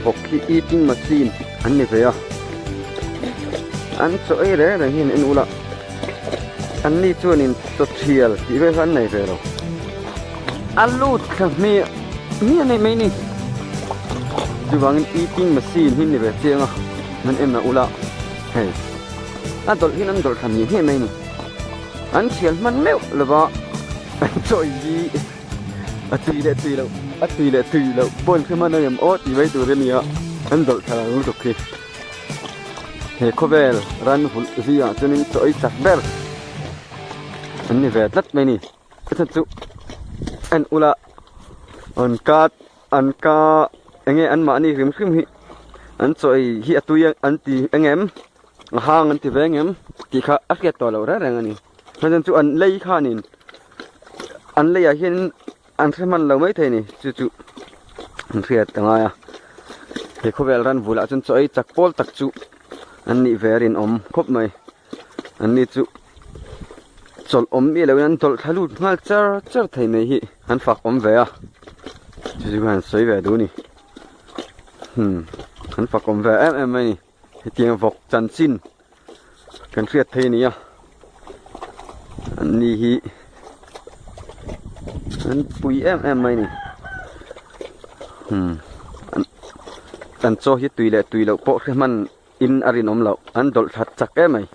Vawk hi eating machine an ni ve a, an chaw ei reng reng hian en ula an ni chuanin chaw thial tih vel kha an nei ve lo. A lut thla hmiah hmiah nei mai ni. Chuvangin eating machine hi ni ve chiang a, an en a ula hei a dawlh hian an dawlh thla hmiah hmiah mai ni. An thial hman meuh lova an chaw ei hi. A tui leh tui loh, a tui leh tui loh pawh in hre hman ang em aw tih mai tur a ni a, an dawlh thla ang lutuk hi. He khawvel ran vulh zingah chuanin chaw ei chak ber an ni ve tlat mai a ni. A chhan chu en ula an ka an ka eng nge anmahni hrim hrim hi an chaw ei hi a tui an ti eng em a hang an ti ve ang em tih kha a hriat tawh loh reng reng a ni. A chhan chu an lei khanin an leiah hian an hre hman lo maithei a ni chu chu an hriat a ngai a he khawvel ran bulah chuan chaw ei chak pawl tak chu an nih ve a rinawm khawp mai an ni chu chawlh awm miah loin an tawlh thla lut nghal char char thei mai hi an fak awm ve a chu chu an sawi ve duh a ni hmm an fak awm ve em em mai a ni hetiang vawk chanchin. Kan hriat thei a ni a, an ni hi an pui em em mai a ni hmm an chaw hi tui leh tui loh pawh hre hman in a rinawm loh an dawlh that chak em mai.